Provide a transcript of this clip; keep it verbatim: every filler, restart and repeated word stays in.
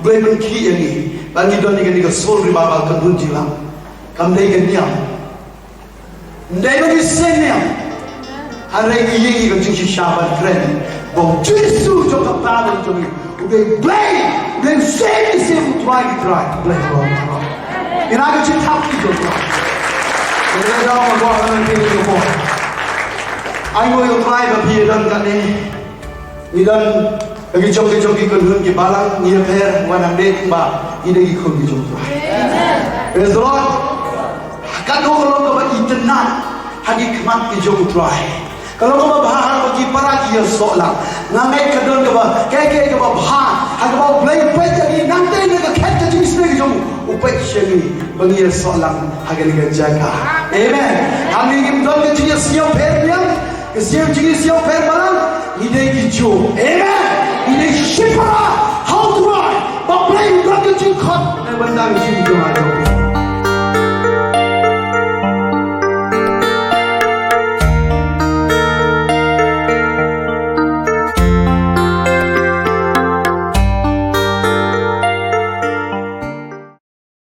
Blei pynkhih ïa ngi ba ngi don ïa kane ka soul revival ka bun jingïalang. Kam dei ka niam. Ym dei ba ngi seng niam. Hynrei ngi ïeng ïa ka jingshisha ban kren ba U Jisu jong ka paidbah jong ngi u dei Blei, u dei Blei, u dei Blei U Trai ki trai. Blei U Trai. Ïa ka jingthap ki jong U Trai. Ïa ka daw ma ka hynrei ki jong U Trai. Ai mo ïa U Trai ba phi ïa don kane. Ngi don ha ki jong ki jong ki kynhun ki balang, ngi ïapher wan hangne ba ngi dei ki khun ki jong U Trai. Praise the Lord. Ka dei ka long kaba itynnad ha ki khmat ki jong U Trai. Ka long kaba bha ha kaba ki para ki ïasoh lang. Nga ngeit ka don kaba, ka, ka, kaba bha ha kaba U Blei u peit ïa ngi nangta na ka khet ka jingisynei ka jong u, u peit sha ngi ba ngi ïasoh lang ha kane ka jaka. Amen. Hangne ngim don ka jingïasngewpher biang. Ka siew jingïasngewpher balang, ngi dei ki Jiw. Amen. Ngi dei shipara ha U Trai ba Blei u don ka jingkhot na bynta ka jingim jong ngi.